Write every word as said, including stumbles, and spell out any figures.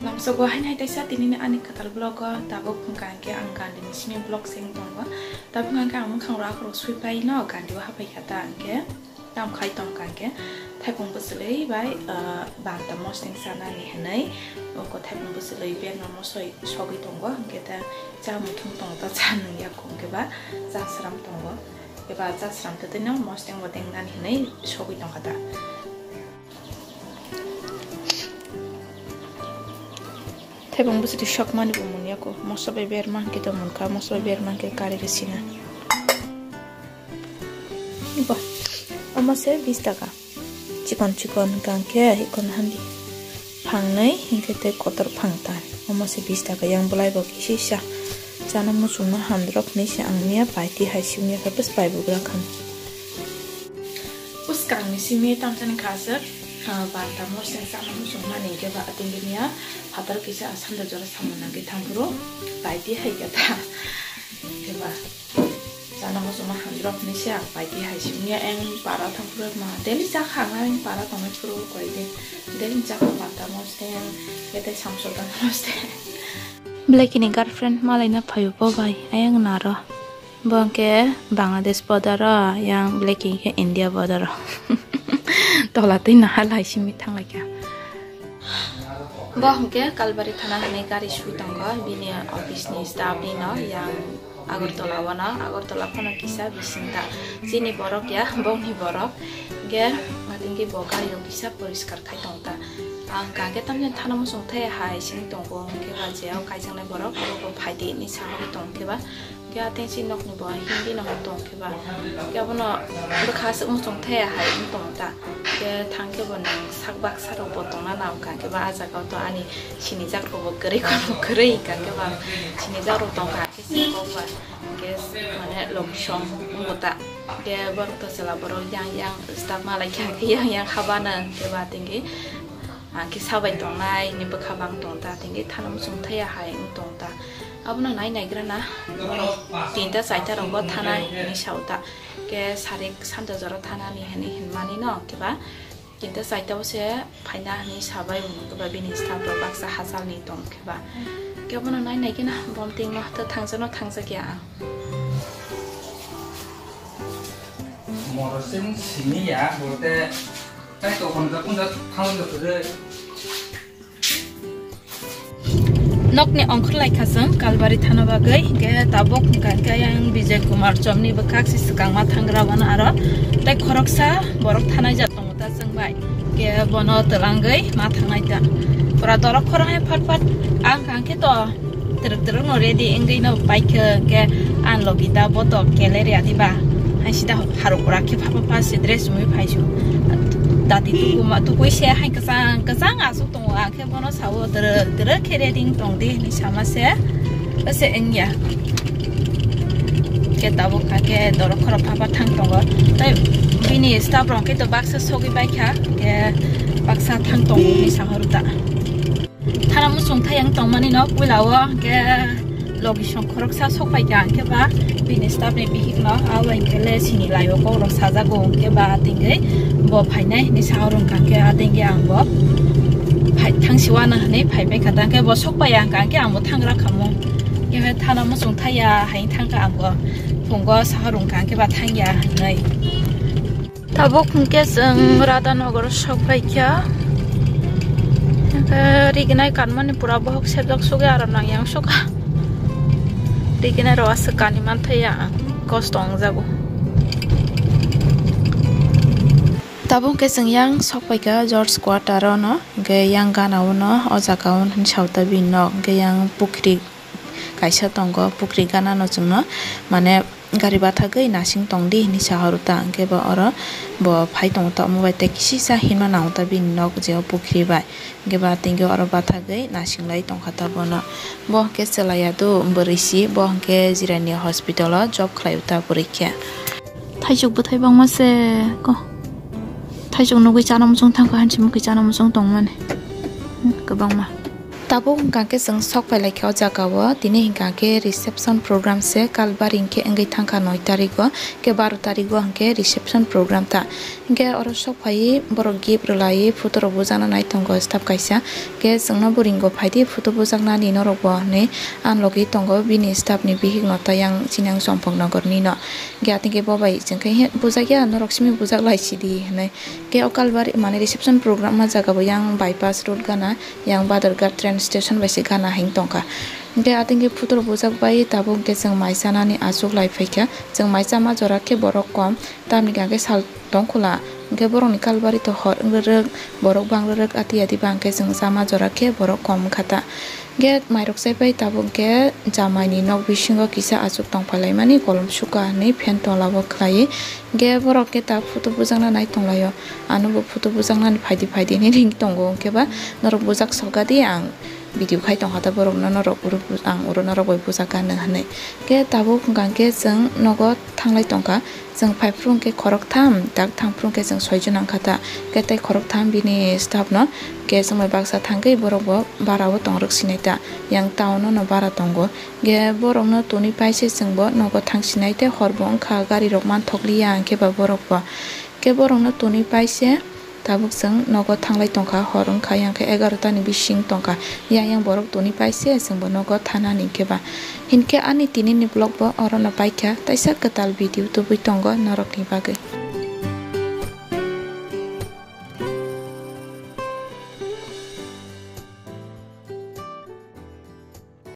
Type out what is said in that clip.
Lamsogo haini hai taisa tinini ani kwtal vlog o tabuk hwnkha hwnkhe ang Gandhi ni simi vlog se wng tongo. Tabuk hwnkha hwnkhe ang mwkhang rok akhoro sui pai no Gandhi o hapai kha ta hwnkhe tam khai tong kha hwnkhe thaipung bwchwlwi bai, ah, banta moseng chanani hwnwi oko thaipung bwchwlwi berma mosoi sogwi tongo hwnkhe ta cha muthung tongo ta cha nung yak hwnkhe ba cha sram tongo. Eba cha sram twtwi no moseng bo dengnani hwnwi sogwi tong kha ta. Thaibung bwswtwi sokmani bo mun yako. Moso bai berma hwnkhe to munkha, moso bai berma hwnkhe kari rw sina. Bo, omo se bis taka. Chikon chikon hwnkha hwnkhe, ikon handi. Phangnai hwnkhe tei kotor phang ta. Omo se bis taka yang bolai bo kisi sa. Chana muchungma hamdrok hinwi se ang miya paiti hai si wngya khe bwswk bai bugra kha. Bwskangni simi tamsani kha aswk, ah, banta moseng chana muchungmani hwnkhe ba atingni ya phatar kisa asanda jora samung nangwi thangphuru paiti hai khe ta. Hwnkhe ba chana muchungma hamdrok hinwi se ang paiti hai si wngya eng para thangphuru ma daily cha kha ang eng para tongwi phuru koi de daily cha kha banta moseng khe tei samsok banta moseng. Blacky ni girlfriend malaina phaio bo bai ayang naro. Bo hwnkhe Bangladesh border o, yang Blacky hwnkhe India border o. Tola twi naha lai simi thanglaikha. Bo hwnkhe Kalbari thana hwnwi gari sui tongo, bini office ni staff ni no, yang Agartala o no, Agartala phano kisa bising ta. Chini borok ya, bongni borok. Hwnkhe, atingki bo gari o kisa poriskar khai tong ta. Ang hwnkha hwnkhe tamni thana muchung thai hai sing tongo, hwnkhe ba je o kaijaknai borok, abo bo phai di hinwi sawi tong khe ba. Khe ateng si nokni bo hindi no tong khe ba. Khe abono bwkha aswk muchung thaya hai wng tong ta. Khe thang khe bo nang sak baksa rok bo tongna nang kha khe ba ah jaga o to ani sinijak rok bo kwrwi kono kwrwi hwnkha khe ba sinijak rok tong kha khe se kok ba khe mane logisong wng bo ta. Khe borok to chwla borok yang yang staff malai kha khe yang yang haba nang khe ba tingki ang khe sabai tongnai ni bwkha bang tong ta tingki thana muchung thaya hai wng tong ta. Abono nai naigra na, borok tinta chaita rok bo thana hinwi sao ta. Khe sari santa jora thana ni hinwi hinmani no, khe ba tinta chaita o se phaina hinwi sabai wng khe ba bini staff rok baksa hachal ni tong khe ba. Khe abono nai nai khe na bom ting no to thangsa no thangsa khe ang. Morosing sini ya, bote tai to kon da kun da thang da khe. Nokni ongkhor lai kha chwng Kalbari thana bagwi, hwnkhe tabuk hwnkha hwnkhe yang Bijay Kumar Chomni bwkhak se swkangma thangra bono aro tei khoroksa borok thanai jak tongo ta chwng bai, hwnkhe bono twlangwi ma thangnai ta. Pura dorok khorang hai phat phat ang kha hwnkhe to twrwk twrwk no ready wngwi no paikha, hwnkhe ang logi ta bo to keleria diba, hai sida haruk ura khe pha pha pha se dress chumui phaisu. Dati tukuma tukui se hai kwchang kwchang asuk tongo, ang khe bono sao, "Twrwk, twrwk khe ready wng tong di," hinwi sama se, ase wngya. Khe tabuk kha khe dorok khorok pha pha thang tongo. Tei bini staff rok khe to baksa sogwi bai kha, khe baksa thang tongo hinwi sama rwta. Thana muchung thai ang tongmani no puila o, khe logi song khoroksa sok pai kha, hwnkhe ba bini staff ni bihik no, abo hwnkhe le sini lai o kok rok sajago, hwnkhe ba tingwi bo phainai hinwi sa rwng kha, hwnkhe a tingwi ang bo phai thang si uanw hinwi phai pai kha ta, hwnkhe bo sok pai ya hwnkha, hwnkhe ang bo thang gra kha mo, hwnkhe thana muchung thai ya hai thang kha ang bo phungo sa rwng kha, hwnkhe ba thang ya hinwi. Tabuk hwnkhe chwng Radhanagar o sok pai kha. Hwnkhe riginai kanmani pura bohok sebjak sugwi aro nang yang sukha. Riginai rok aswk kani manthai ya, kosto wngjago. Tabuk hwnkhe chwng yang sok pai kha George Quarter o no, hwnkhe yang gana o no, o jaga o no hinwi sa ta bini nok, hwnkhe yang pukhri kaisa tongo, pukhri gana no chwngno mane gari bathagwi nasing tong di hinwi sa horo ta, hwnkhe bo oro bo phai tongo ta, omo bai tei kisisa hinma nango ta bini nok je o pukhri bai, hwnkhe ba tingwi oro bathagwi nasing lai tong kha ta bono. Bo hwnkhe chwla ya do bwrwi si, bo hwnkhe Jirania hospital o job khlai o ta bwrwi khe. Thaichuk bwthai bangma se ko, thaichuk nugwi chana muchung thang kha, hanchi mukhi chana muchung tong mani, hmm, kwbangma. Tabuk hwnkha khe chwng sok phai lai kha o jaga o, tini hwnkha khe reception program se, kalbari hwnkhe wngwi thang kha noi tarik o, khe baro tarik o hwnkhe reception program ta. Hwnkhe oro sok phaiwi borok gift rwlaiwi photo rok bujakna nai tongo staff kaisa, khe chwngno bo ringo phaidi photo bujaknani norok bo hinwi ang logi tongo, bini staff ni bihik no ta yang chini ang Chompok Nogor ni no. Hwnkhe atwng khe bo bai chwng khe, "He, bujak ya, norok simi bujak lai sidi," hinwi. Khe o kalbari mane reception program ma jaga bo yang bypass road gana, yang Badharghat train station bai se gana hing tongkha. Hingke atwng khe photo rok bujak bai tabuk hingke chwng mai chanani achuk lai phaikha. Chwng mai chama jora khe borok kom, tamni hingke sal tongkhwla. Hingke borokni kalbari to hor wng rwrwk, borok bang rwrwk, ati ati bang khe chwng chama jora khe borok kom wngkha ta. Hingke mairok chaipai tabuk hingke jamaini nok bisingo kisa achuk tongphalaimani kolom suka hinwi phen tola o khlaiwi. Hingke borok khe ta photo bujakna nai tonglaio. Ano bo photo bujaknani phaidi phaidi hinwi ring tongo, hingke ba norok bujak sokgadi ang video khai tongkha ta borokno, norok oro bu-, ang oro norok bai bujak gana hinwi. Hingke tabuk hwnkha hingke chwng nogo thanglai tongkha, chwng phaiphuru hingke khoroktham, dak thangphuru hingke chwng soijon nangkha ta, hingke tei khoroktham bini staff no, hingke chwng bai baksa thangwi borok bo bara o tongrwk sinai ta, yang town o no bara tongo. Hingke borokno tonwi paise chwngbo nogo thangsinai tei horbo wngkha, garirok manthokliya, hingke ba borokbo. Hingke borokno tonwi paise tabuk chwng nogo thanglai tongkha, hor wngkha, yang khe egarota ni bising tongkha. Yang yang borok tonwi paise chwngbo nogo thanani hingke ba. Hingke ani tinini vlog bo orono paikha, taisa kwtal video tubui tongo norokni bagwi.